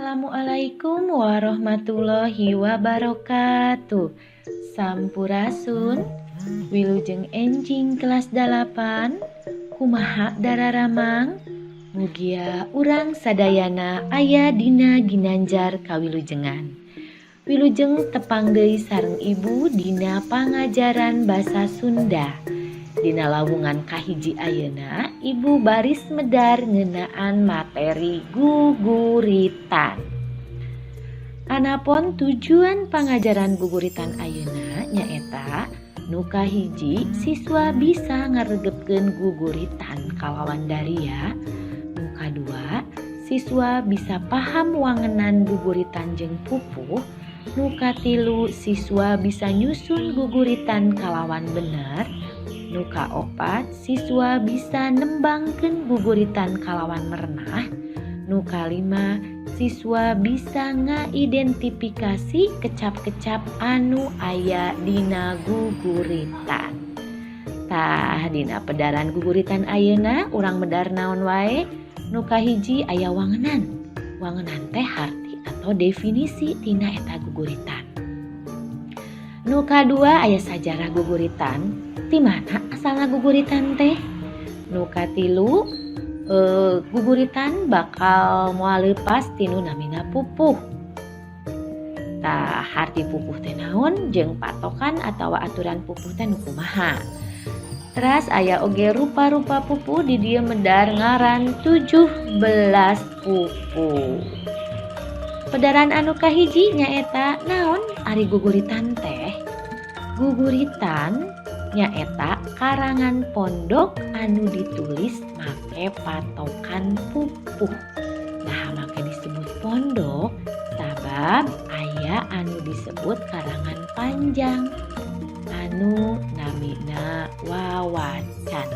Assalamualaikum warahmatullahi wabarakatuh. Sampurasun. Wilujeng enjing kelas 8. Kumaha dararamang? Mugia urang sadayana aya dina ginanjar kawilujengan. Wilujeng tepang deui sareng Ibu dina pangajaran basa Sunda. Dina lawungan kahiji ayeuna, Ibu baris medar ngeunaan materi guguritan. Anapon tujuan pangajaran guguritan ayeuna nyaeta nu kahiji, siswa bisa ngaregepkeun guguritan kalawan daria. Nu kadua, siswa bisa paham wangenan guguritan jeung pupuh. Nu katilu, siswa bisa nyusun guguritan kalawan bener. Nu kaopat, siswa bisa nembangkeun guguritan kalawan merenah. Nu kalima, siswa bisa ngaidentifikasi kecap-kecap anu aya dina guguritan. Tah, dina pedaran guguritan ayeuna urang medar naon wae? Nu kahiji, aya wangenan. Wangenan teh harti atau definisi tina eta guguritan. Nu kadua, aya sajarah guguritan. Ti mana asalna guguritan teh? Nu katilu, guguritan bakal moal leupas tinu namina pupuh. Tah, harti pupuh teh naon jeung patokan atawa aturan pupuh teh nu kumaha? Teras aya oge rupa-rupa pupuh. Di dieu medar ngaran 17 pupuh. Pedaran anu kahiji nyaeta naon ari guguritan teh? Guguritan nyaeta karangan pondok anu ditulis make patokan pupuh. Nah, make disebut pondok sabab aya anu disebut karangan panjang anu namina wawacan.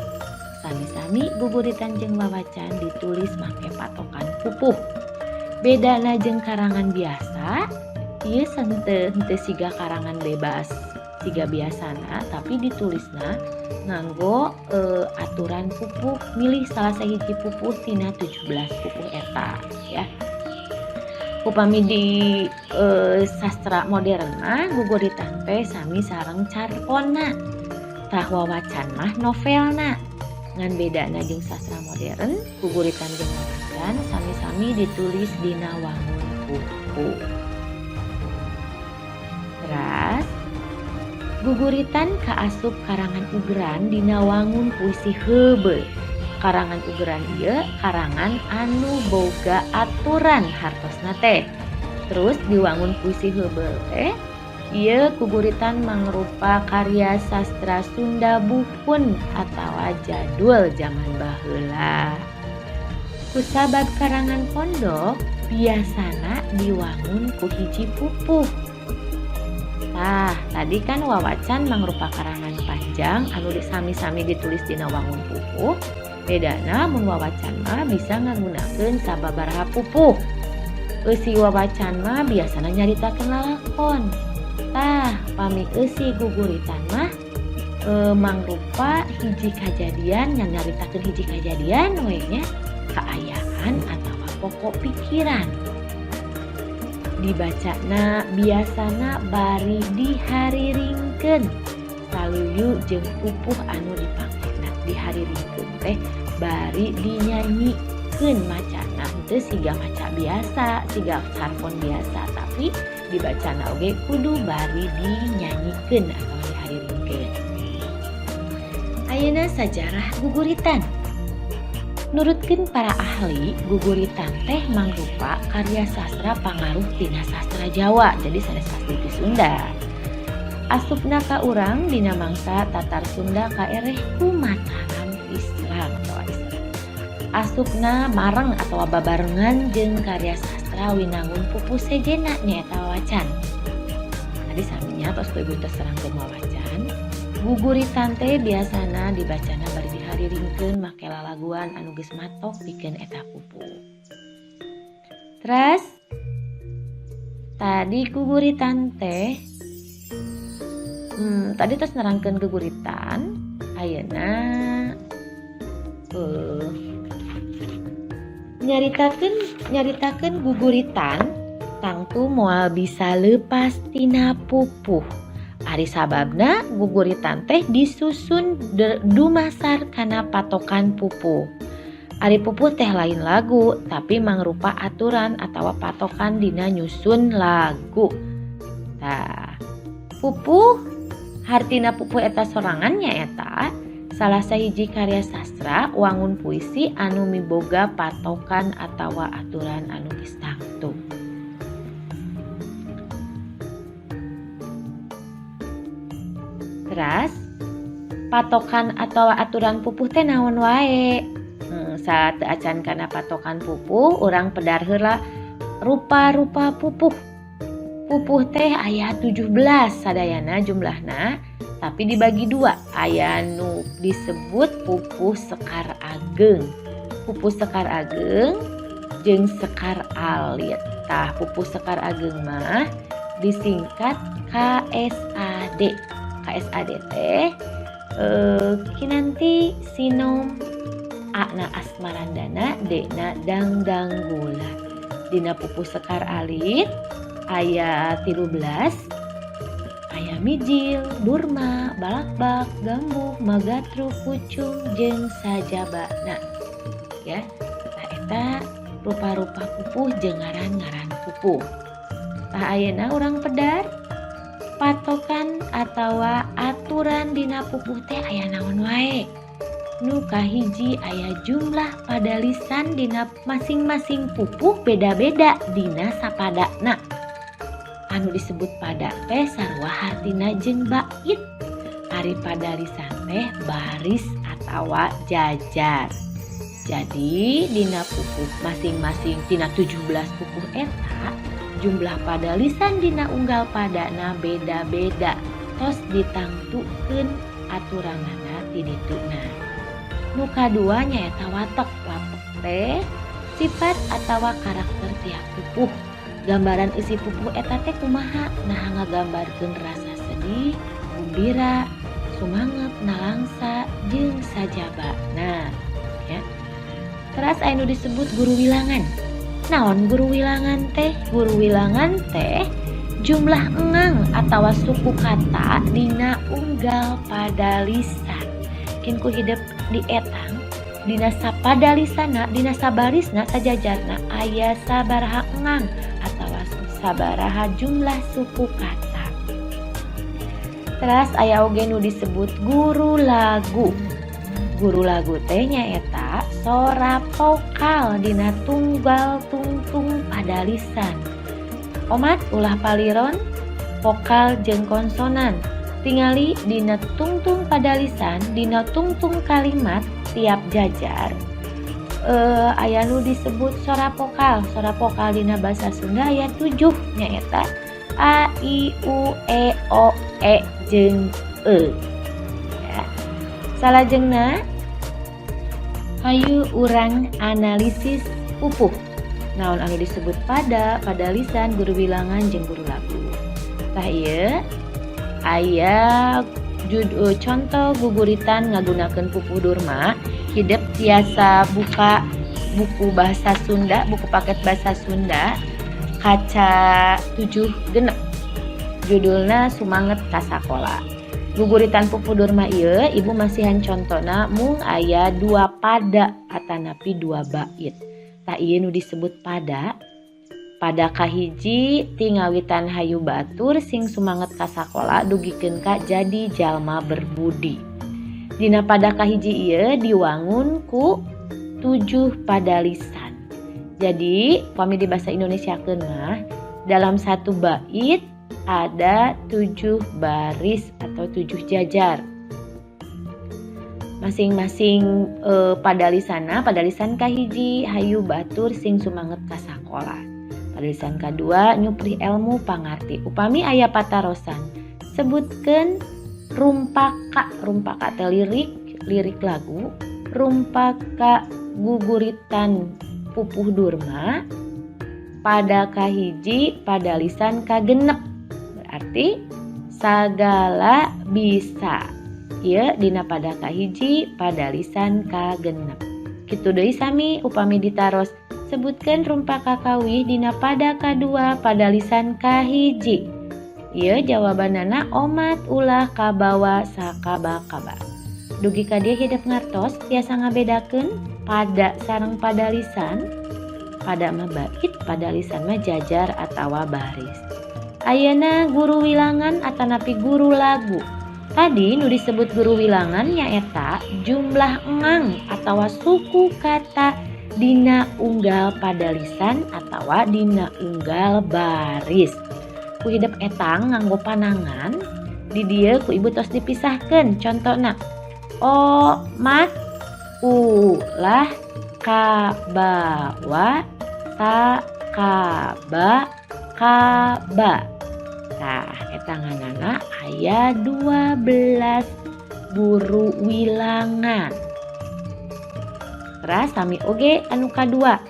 Sami-sami guguritan jeung wawacan ditulis make patokan pupuh. Bedana jeung karangan biasa, ieu henteu siga karangan bebas siga biasana, tapi ditulisna nganggo aturan pupuh, milih salah sahiji pupuh tina 17 pupuh eta ya. Upami di sastra modern mah guguritan teh sami sareng carponna. Tah, wawacan mah novelna. Ngan bedana jeung sastra modern, guguritan jeung wawacan sami-sami ditulis dina wangun pupuh. Teras, guguritan kaasup karangan ugeran dina wangun puisi heubeul. Karangan ugeran ieu karangan anu boga aturan hartosna teh. Terus diwangun puisi heubeul teh ieu guguritan mangrupa karya sastra Sunda buhun atawa jadul zaman baheula. Kusabab karangan pondok, biasana diwangun ku hiji pupuh. Tah, tadi kan wawacan mangrupa karangan panjang anu sami-sami ditulis dina wangun pupuh. Bedana, mun wawacan mah bisa ngagunakeun sababaraha pupuh. Eusi wawacan mah biasana nyaritakeun lalakon. Tah, pami eusi guguritan mah mangrupa hiji kajadian yang nyaritakeun hiji kajadian we nya, kaayaan atawa pokok pikiran. Dibacana biasana bari dihariringkeun saluyu jeung pupuh anu dipakena. Dihariringkeun teh bari dinyanyikeun macana, henteu siga maca biasa, siga carpon biasa, tapi dibacana oge kudu bari dinyanyikeun atau dihariringkeun. Ayeuna sajarah guguritan. Nurutkeun para ahli, guguritan teh mangrupa karya sastra pangaruh tina sastra Jawa, jadi sanes asli ti Sunda. Asupna ka urang dina mangsa Tatar Sunda kaereh ku Mataram Islam atawa Islam. Asupna mareng atawa babarengan jeung karya sastra winangun pupuh sejenna, nyaeta wawacan. Tadi saminya tos ku Ibu tos terangkeun wawacan. Guguritan teh biasana dibacana bari dihariringkeun make lalaguan anu geus matok pikeun eta pupuh. Teras tadi guguritan teh, tadi tos nerangkeun guguritan, ayeuna Nyaritakeun nyaritakeun guguritan tangtu moal bisa leupas tina pupuh. Ari sababna guguritan teh disusun dumasar kana patokan pupuh. Ari pupuh teh lain lagu, tapi mangrupa aturan atawa patokan dina nyusun lagu. Tah, pupuh hartina pupuh eta sorangan nyaeta salah sahiji karya sastra wangun puisi anu miboga patokan atawa aturan anu geus tangtu. Teras patokan atawa aturan pupuh teh naon wae? Saat acan kana patokan pupuh, urang pedar heula rupa-rupa pupuh. Pupuh teh aya 17 sadayana jumlahna, tapi dibagi dua. Aya nu disebut pupuh sekar ageng. Pupuh sekar ageng jeung sekar alit. Tah, pupuh sekar ageng mah disingkat KSAD. KSAD teh Kinanti Sinom, A na Asmarandana, D na Dangdanggula. Dina pupuh sekar alit aya 13, aya Mijil, Durma, Balakbak, Gambuh, Magatru, Pucung jeung sajabana. Ya, tah eta rupa-rupa pupuh jeung ngaran-ngaran pupuh. Tah, ayeuna urang pedar patokan atawa aturan dina pupuh teh aya naon wae. Nu kahiji, aya jumlah padalisan dina masing-masing pupuh beda-beda dina sapadana. Anu disebut pada teh sarua hartina jeung bait. Ari padalisan teh baris atawa jajar. Jadi dina pupuh masing-masing tina 17 pupuh eta jumlah padalisan dina unggal padana beda-beda, tos ditangtukeun aturanana ti dituna. Nu kadua nyaeta watek. Watek teh sifat atawa karakter tiap pupuh. Gambaran isi pupuh eta teh kumaha, nah ngagambarkeun rasa sedih, gumbira, sumanget, nalangsa jeung sajabana ya. Teras aya nu disebut guru wilangan. Naon guru wilangan teh? Guru wilangan teh jumlah engang atawa suku kata dina unggal padalisan. Kin ku hidep dietang dina sapadalisana, dina sabarisna, sajajarna aya sabaraha engang atawa sabaraha jumlah suku kata. Teras aya oge nu disebut guru lagu. Guru lagu teh nyaeta sora vokal dina tunggal tungtung padalisan. Omat, ulah paliron vokal jeung konsonan. Tingali dina tungtung padalisan, dina tungtung kalimat tiap jajar aya nu disebut sora vokal. Sora vokal dina bahasa Sunda aya 7, nyaeta a, i, u, e, o, e jeung e ya. Salajengna hayu urang analisis pupuh. Naon anu disebut pada, padalisan, guru bilangan jeung guru lagu. Tah, ieu aya judul contoh guguritan ngagunakeun pupuh Durma. Hidep tiasa buka buku bahasa Sunda, buku paket bahasa Sunda kaca 7 genep, judulna Sumanget ka Sakola. Guguritan pupuh Durma ieu ibu masihan contona mung aya dua pada atanapi dua bait. Tah, ieu nu disebut pada. Pada kahiji ti ngawitan "Hayu batur sing sumanget ka sakola" dugikeun ka "jadi jalma berbudi". Dina pada kahiji ieu diwangun ku 7 padalisan. Jadi pami di bahasa Indonesiakeun mah dalam satu bait ada 7 baris atau 7 jajar. Masing-masing padalisana, padalisan kahiji "Hayu batur sing sumanget ka sakola", padalisan kadua "Nyuprih elmu pangarti". Upami aya patarosan, sebutkeun rumpaka, rumpaka teh lirik, lirik lagu, rumpaka guguritan pupuh Durma pada kahiji padalisan kagenep, berarti "Sagala bisa". Ieu dina pada kahiji padalisan kagenep. Kitu deui sami upami ditaros Sebutkeun rupa kakawih dina pada kadua padalisan kahiji. Ieu jawabanana omat ulah kabawa sakaba-kaba. Dugi ka dieu hidep ngartos tiasa ngabedakeun pada sareng padalisan. Pada mah bait, padalisan mah jajar atawa baris. Ayeuna guru wilangan atanapi guru lagu. Tadi nu disebut guru wilangan nyaeta jumlah engang atawa suku kata dina unggal padalisan atawa dina unggal baris. Ku hidep etang nganggo panangan di dieu ku ibu tos dipisahkeun. Contona omat ulah kabawa takaba kaba. Tah eta nganana aya 12 guru wilangan. Teras sami oge anu kadua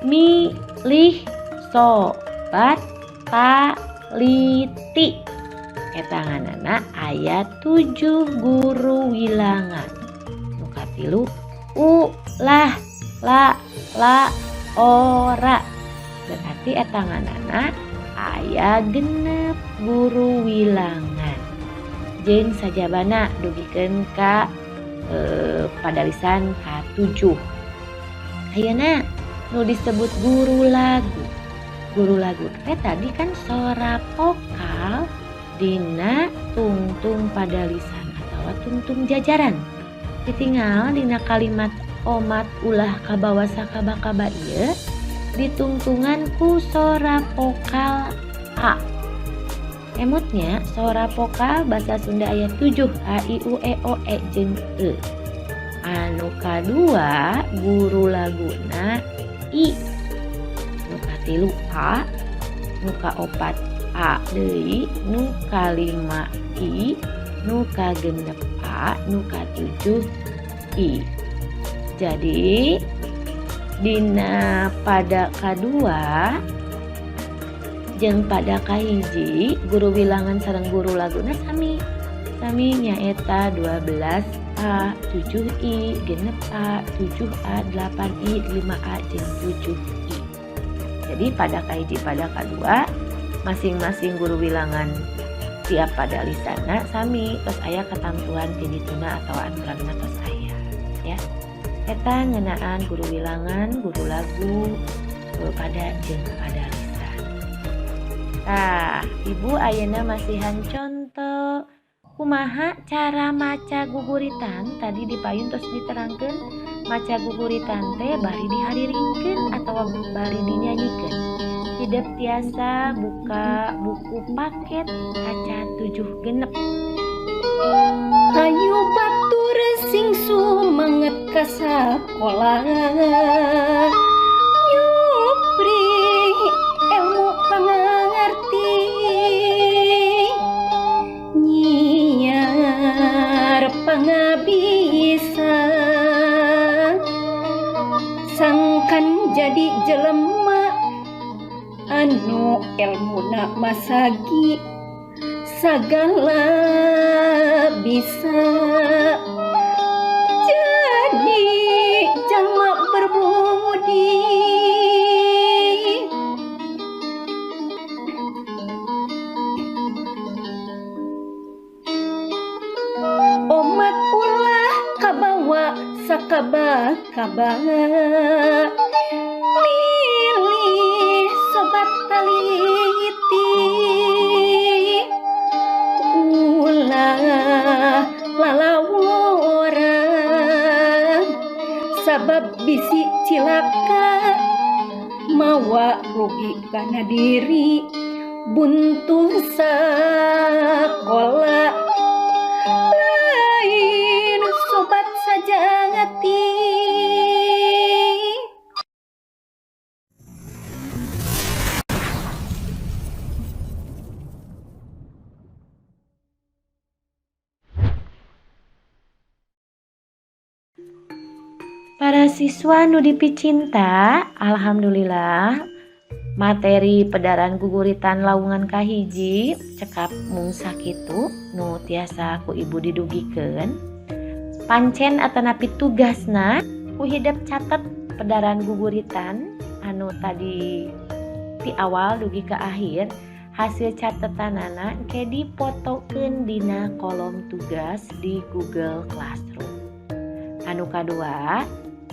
milih sobat taliti. Eta nganana aya 7 guru wilangan. Nu katilu ulah la la ora. Berarti eta nganana aya 6 guru wilangan. Jeung sajabana dugikeun ka padalisan ka-7. Ayeuna nu disebut guru lagu. Guru lagu teh tadi kan sora vokal dina tungtung padalisan atawa tungtung jajaran. Ditinggal dina kalimat omat ulah kabawa sakaba-kaba ieu ditungtungan ku sora vokal a. Emutnya sora vokal bahasa Sunda aya 7, a i u e o e jeung e. Anu kadua guru laguna i. Nu katilu a, nu kaopat a deui, nu kalima i, nu kagenep a, nu katujuh i. Jadi dina pada kadua jeung pada kahiji guru wilangan sareng guru laguna sami. Sami nyaeta 12 A, 7 I, 6 A, 7 A, 8 I, 5 A, jeung 7 I. Jadi pada kahiji pada kadua masing-masing guru wilangan tiap pada lisana sami tos aya katamtuan ti dituna atau aturanna tos aya ya. Eta ngeunaan guru wilangan, guru lagu pada jeung pada lisan. Tah, ibu ayeuna masihan contoh kumaha cara maca guguritan. Tadi di payun tos diterangkeun maca guguritan teh bari dihariringkeun atawa bari dinyanyikeun. Hidep tiasa buka buku paket kaca 7 genep. Ayo batur sing sumanget ka sakola, nyupri ilmu pangarti, nyiar pangabisa, sangkan jadi jelema anu elmuna masagi sagala bisa, jadi jalma berbudi. Omat ulah kabawa sakaba-kaba, milih sobat taliti, ulah lalawora sabab bisi cilaka, mawa rugi kana diri buntu sakola, lain sobat sajati. Para siswa nu dipicinta, alhamdulillah materi pedaran guguritan laungan kahiji cekap mung sakitu nu tiasa ku ibu didugikeun. Pancen atanapi tugasna ku hidep catet pedaran guguritan Anu tadi di awal dugi ke akhir, hasil catetanana ke dipotokeun dina kolom tugas di Google Classroom. Anu kadua,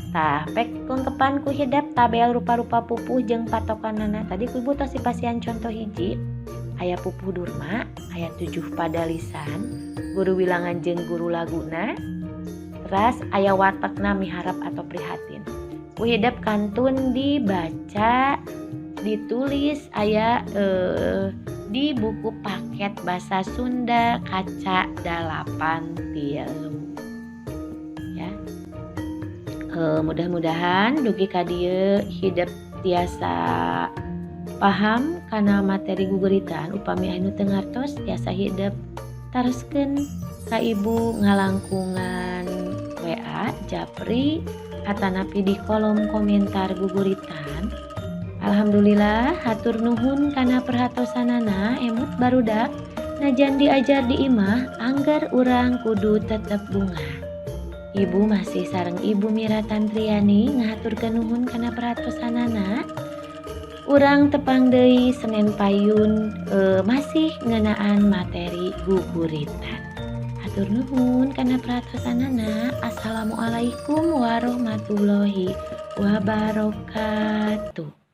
tah, pek lengkepan ku hidep tabel rupa-rupa pupuh jeung patokanana. Tadi ku ibu tos dipasihan contoh hiji, aya pupuh Durma, aya tujuh padalisan, guru wilangan jeung guru laguna, teras aya watekna miharap atau prihatin. Ku hidep kantun dibaca, ditulis, aya di buku paket bahasa Sunda kaca 83 ya. Mudah-mudahan dugi ka dieu hidep tiasa paham kana materi guguritan. Upami anu teu ngartos, tiasa hidep taroskeun ka ibu ngalangkungan WA, japri, atanapi di kolom komentar guguritan. Alhamdulillah, hatur nuhun kana perhatosanana. Emut barudak, najan diajar di imah, angger urang kudu tetep bungah. Ibu masih sareng Ibu Mira Tantriani ngahaturkeun nuhun kana perhatosanana. Urang tepang deui Senin payun, masih ngeunaan materi guguritan. Hatur nuhun kana perhatosanana. Assalamualaikum warahmatullahi wabarakatuh.